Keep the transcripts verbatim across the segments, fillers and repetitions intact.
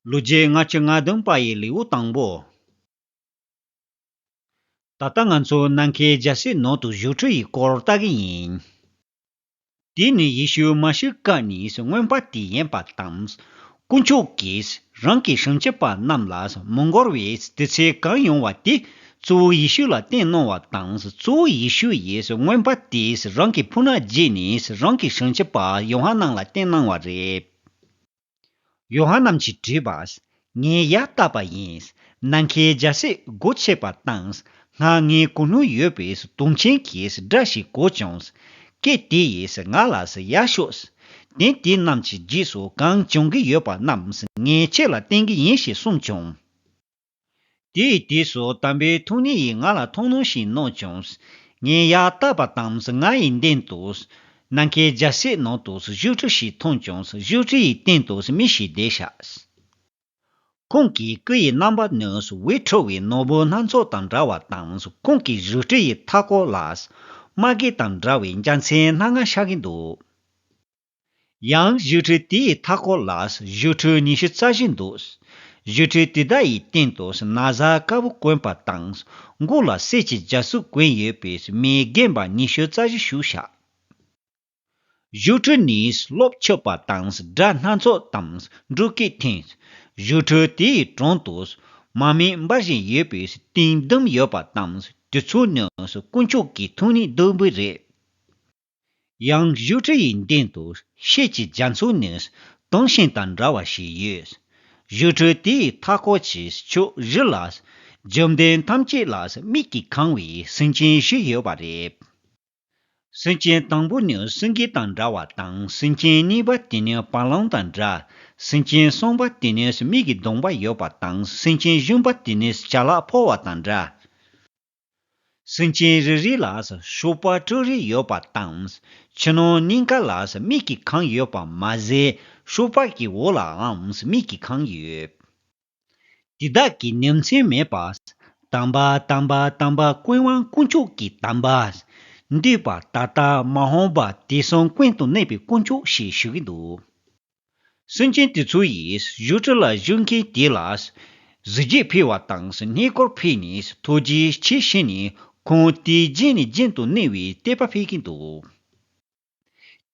ལོ་རྒྱུས་ལྔ་བཅུ་ང་བདུན་པ་ཡི་ལེའུ་དང་པོ། ད་ལྟ་ང་ཚོ་ནམ་མཁའི་རྒྱལ་སྲིད་ནང་དུ་བཞུགས་ཁྲི་ཡི་སྐོར་ལྟ་གི་ཡིན། དེ་ནི་ཡེ་ཤུ་མ་ཤི་ཀ་ནི་མངོན་པ་དེ་ཡིན་པ་དང་། དཀོན་མཆོག་གིས་རང་གི་སྲུང་སྐྱོབ་པ་རྣམས་ལ་མི་འགོར་བའི་དུས་ཚོད་གང་ཡོང་བ་དེ་གཙོ་བོ་ཡེ་ཤུ་ལ་བསྟན་གནང་བ་དང་། གཙོ་བོ་ཡེ་ཤུ་ཡིས་མངོན་པ་དེས་རང་གི་ཕོ་ཉ་བརྗེས་ནས་རང་གི་སྲུང་སྐྱོབ་པ་ཡོ་ཧ་ནན་ལ་བསྟན་གནང་བ་རེད། ཡོ་ཧ་ནན་གྱིས་བྲིས་པ། ངས་ཡར་བལྟས་པ་ཡིན། ནམ་མཁའི་རྒྱལ་སྲིད་སྒོ་ཕྱེ་བ་དང་། སྔར་ངའི་གོ་སྣོད་ཡོད་པའི་དུང་ཆེན་གྱི་སྒྲ་ཞིག་གོ་བྱུང་། སྐད་དེ་ཡིས་ང་ལ། ཡར་ཤོག་དེ་དེ་རྣམས་ཀྱི་རྗེས་སུ་གང་འབྱུང་གི་ཡོད་པ་རྣམས་ངས་ཁྱེད་ལ་བསྟན་གྱི་ཡིན་ཞེས་གསུངས་བྱུང་། དེའི་དུས་སུ་དམ་པའི་ཐུགས་ཉིད་ཡིས་ང་ལ་ཐུགས་སྣང་ཞིག་གནང་བྱུང་། ངས་ཡར་བལྟས་པ་དང་། ང་ཡི་མདུན་དུ་ནམ་མཁའི་རྒྱལ་སྲིད་ནང་དུ་བཞུགས་ཁྲི་ཞིག་མཐོང་བྱུང་། བཞུགས་ཁྲི་ཡི་སྟེང་དུ་མི་ཞིག་བསྡད་ཤག་ཁོང་གི་སྐུ་ཡི་རྣམ་པ་ནི་འོད་འཕྲོ་བའི་ནོར་བུ་སྣ་ཚོགས་དང་འདྲ་བ་དང་། ཁོང་གི་བཞུགས་ཁྲི་ཡི་མཐའ་སྐོར་ལ་དམར་གད་དང་འདྲ་བའི་རྒྱལ་མཚན་སྣ་ལྔ་ཤར་གྱི་འདུག་ཡང་བཞུགས་ཁྲི་དེའི་མཐའ་སྐོར་ལ་བཞུགས་ཁྲི་ཉི་ཤུ་རྩ་བཞི་འདུག་བཞུགས་ཁྲི་དེ་དག་ཡི་སྟེང་དུ་ན་བཟའ་དཀར་པོ་གོན་པ་དང་། མགོ་ལ་གསེར་གྱི་རྒྱ་སྲུབས་གོན་ཡོད་པའི་མི་རྒན་པ་ཉི་ཤུ་རྩ་བཞི་བཞུགས་ཤག་བཞུགས་ཁྲི་ནི་གློག་འཁྱུག་པ་དང་། སྒྲ་སྣ་ཚོགས་དང་འབྲུག་སྐད་འཐེན། བཞུགས་ཁྲི་དེའི་དྲུང་དུ་མར་མེ་འབར་བཞིན་ཡོད་པའི་སྟེང་བདུན་ཡོད་པ་དང་། དེ་ཚོ་ནི་དཀོན་མཆོག་གི་ཐུགས་ཉིད་བདུན་པོ་རེད། ཡང་བཞུགས་ཁྲི་ཡི་མདུན་དུ་ཤེལ་གྱི་རྒྱ་མཚོ་ནི་དུང་ཤིང་དང་འདྲ་བ་ཞིག་ཡོད། བཞུགས་ཁྲི་དེའི་མཐའ་སྐོར་གྱི་ཕྱོགས་བཞི་ལ་བཅོམ་ལྡན་ཐམས་ཅད་ལ་མིག་གིས་གང་བའི་སེང་ཆེན་བཞི་ཡོད་པ་རེད། སེང་ཆེན་དང་པོ་ནི་སེང་གེ་དང་འདྲ་བ་དང་། སེང་ཆེན་གཉིས་པ་དེ་ནི་བ་ལང་དང་འདྲ། སེང་ཆེན་གསུམ་པ་དེ་ནི་མིག་གི་གདོང་པ་ཡོད་པ་དང་། སེང་ཆེན་གཞོན་པ་དེ་ནི་བྱ་གླག་འཕུར་བ་དང་འདྲ། སེང་ཆེན་རེ་རེ་ལ་གཤོག་པ་དྲུག་རེ་ཡོད་པ་དང་། ཕྱི་ནང་གཉིས་ཀ་ལ་མིག་གིས་གང་ཡོད་པ་མ་ཟད། གཤོག་པ་གི་འོག་ལའང་མིག་གིས་གང་ཡོད། དེ་དག་གིས་ཉིན་མཚན་མེད་པར། དམ་པ་དམ་པ་དམ་པ་ཀུན་དབང་དཀོན་མཆོག་གི་དམ་པ། འདས་པ་ད་ལྟ་མ་འོངས་པ་དུས་གསུམ་ཀུན་ཏུ་གནས་པའི་དཀོན་མཆོག་ཞེས་ཞུ་གི་འདུག་སེང་ཆེན་དེ་ཚོ་ཡིས་བཞུགས་ཁྲི་ལ་བཞུགས་མཁན་དེ་ལ་གཟི་བརྗིད་འཕེལ་བ་དང་། བསྙེན་བཀུར་འཕེལ་ནས་ཐུགས་རྗེ་ཆེ་ཞུས་ནས། ཁོང་དུས་རྒྱུན་ནས་རྒྱུན་དུ་གནས་པའི་དད་པ་འཕེལ་གྱིན་འདུག་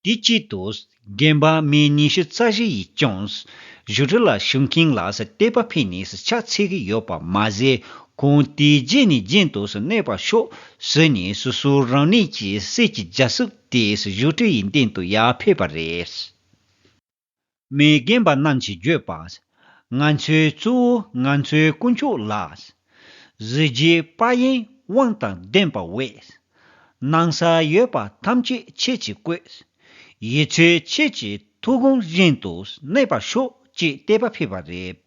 དེ་གཅིག་ཏུ་རྒན་པ་མི་ཉི་ཤུ་རྩ་བཞི་ཡིས་ཀྱང་བཞུགས་ཁྲི་ལ་བཞུགས་མཁན་ལ་དད་པ་འཕེལ་ནས་ཕྱག་འཚལ་གྱི་ཡོད་པ་མ་ཟད། ཁོང་དུས་རྒྱུན་ནས་རྒྱུན་དུ་གནས་པར་ཤོག་ཟེར་ནས། སོ་སོ་རང་ཉིད་ཀྱི་གསེར་གྱི་རྒྱ་སྲུབས་དེ་བཞུགས་ཁྲི་ཡི་མདུན་དུ་ཡར་ཕུལ་བ་རེད། མི་རྒན་པ་རྣམས་ཀྱིས་བརྗོད་པ། ང་ཚོའི་གཙོ་བོ་ང་ཚོའི་དཀོན་མཆོག་ལགས། གཟི་བརྗིད་དཔལ་ཡོན་དབང་དང་ལྡན་པ་འོད། སྣང་ས་ཡོད་པ་ཐམས་ཅད་ཁྱེད་ཀྱིས་བཀོད། ཡིད་ཚོད་ཁྱེད་ཀྱི་ཐུགས་དགོངས་བཞིན་དུ་གནས་པར་ཤོག་ཅེས་དད་པ་ཕུལ་བ་རེད།